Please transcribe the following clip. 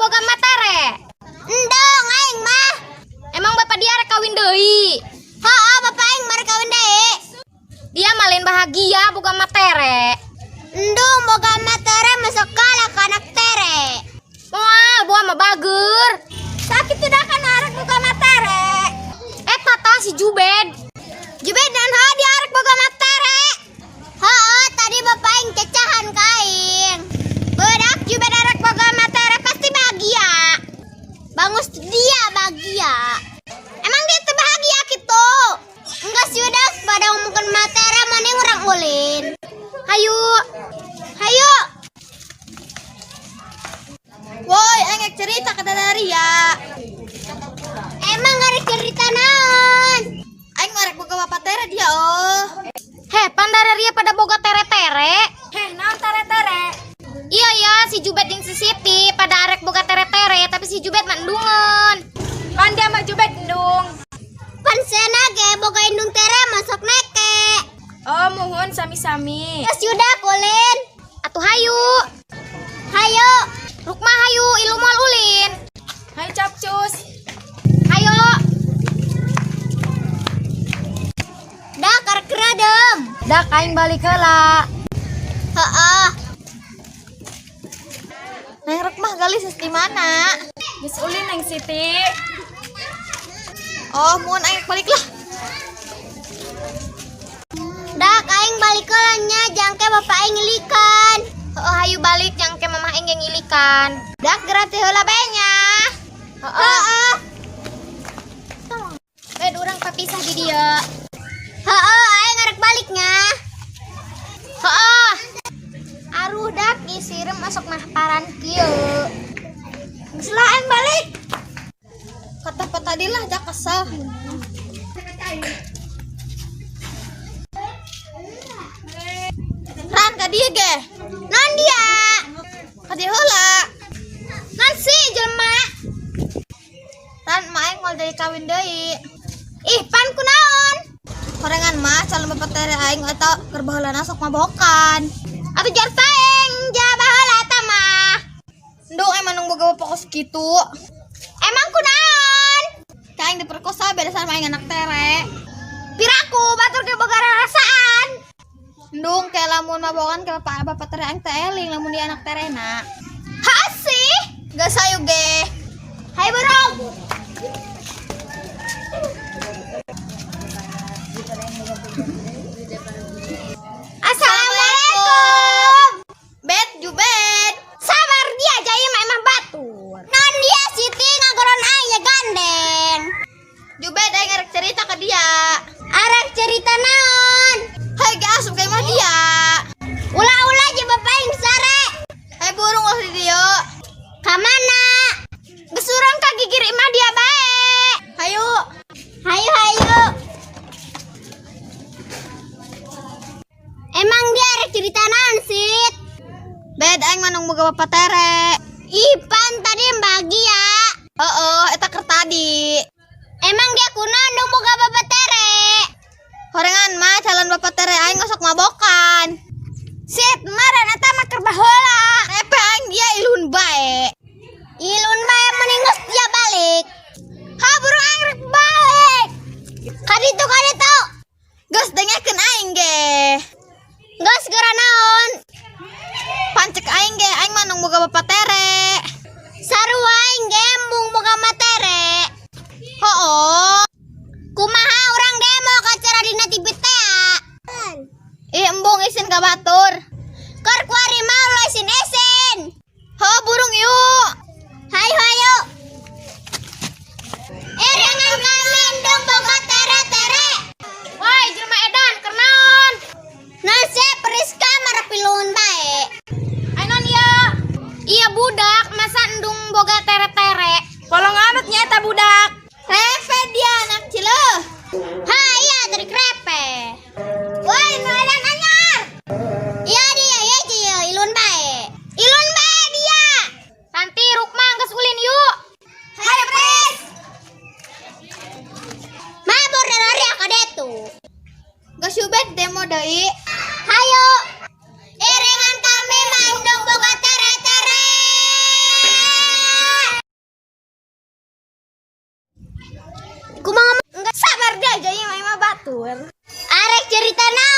boga matere? Endong aing mah. Emang bapak dia arek kawin deui? Heeh, bapak aing mah arek kawin deui. Dia mah lain bahagia boga matere. Endung boga matere masuk kalah ka anak tere. Moal, buah mah bager. Sakit tidak kan arek boga matere. Eta tah si Jubed. Jubed dan ha dia arek boga matere. Heeh, tadi bapak aing cecahan ka aing. Budak Jubed arek boga matere pasti bahagia. Bangus dia bahagia. Emang dia tuh bahagia gitu? Enggak sih udah pada ngomongin materi mana yang orang ulin. Hayu. Hayu. Woi, aing rek cerita ke Daria. Emang gak ada cerita naon? Aing mah rek boga bapak tere dia oh. Heh, pan Daria pada boga tere-tere. Heh, naon tere-tere? Iya ya, si Jubed jeung si Siti pada arek boga tere-tere, tapi si Jubed mah endungeun. Pan dia mah Jubed endung. Pan sena ge boga indung tere masuk neke. Oh, muhun sami-sami. Terus yuda ulin. Atuh hayu. Hayu. Rukma hayu, ilu moal ulin. Hayu capcus. Hayu. Dak arek redem. Dak aing balik heula. Heeh. Neng rek mah galis geus di mana? Geus ulin Neng Siti. Oh, muhun aing rek balik lah. Dak aing balik heula nya jangke bapak aing ngilikan. Heeh, hayu balik jangke mamah aing ge ngilikan. Dak geura teh heula bae nya. Heeh. Bed urang papisah di dieu. Heeh, aing arek balik nya. Heeh. Aruh dak disireum masuk mahparan kieu. Geus lah aing balik. Kata pak tadi lah dak kesel. Ran ka dieu ge. Non dia. Ka dieu heula. Non si jelema. Ran mah aing moal jadi kawin deui. Ih, pan kunaon? Horengan mah calon bapak tere aing eta keur baheulana sok mabokan. Atuh jar taeng ja baheula eta mah. Endung emang nung boga bapak kos kitu. Emang kunaon? Ka aing diperkosa beda sama aing anak tere. Piraku batur ge boga rarasaan. Endung kayak lamun mabokan ke bapak bapak tere aing teh eling lamun dia anak terena. Ha sih. Geus hayu ge. Hai burung. Assalamualaikum. Bet jubed. Sabar dia jaya mah emang batur. Non dia Siti ngagoron aing ya gandeng. Jubed aing arek cerita ke dia. Arek cerita naon? Hai ge asup ka imah dia. Ulah-ulah je bapak aing sare. Hai burung ulah di dieu. Ka mana? Geus urang ka gigir imah dia bae. Hayu. Hayu hayu. Emang dia arek cerita naon Sit? Bed aing mah nung boga bapak tere. Ih, pan tadi yang bahagia. Heeh, eta keur tadi. Emang dia kunaon dong boga bapak tere? Horengan mah calon bapak tere aing osok mabokan. Sit, maran eta mah keur baheula. Repe aing dia ilun bae. Ilun bae mending geus dia balik. Ha burung aing rek balik. Kaditu kaditu. Geus dengekeun aing ge. Geus geura naon? Pancek aing ge aing mah nung boga bapak tere. Sarua aing ge embung boga matere. Hooh. Kumaha urang demo ka acara dina TV teh? Ih embung isin ka batur. Keur kuari mah ulah isin-isin. Heuh burung yuk. Hayu hayu. Iringan kami endung boga tere-tere. Woi, jelema edan keur naon? Nase Priska marapilun bae. Ayo non Iya budak, masa endung boga tere-tere. Polong amat nya eta budak. Repe dia anak cileuh. Ha iya dari krepe. Woi, nu edan anyar. Iya dia, iya dia, ilun bae. Ilun bae dia. Santi Rukma geus ulin yuk. Hayu Pris. Mabur dari kadetu. Geus yubed demo deui. Hayu. Iringan kami mandung boga tere-tere. batur. Arek cerita naon?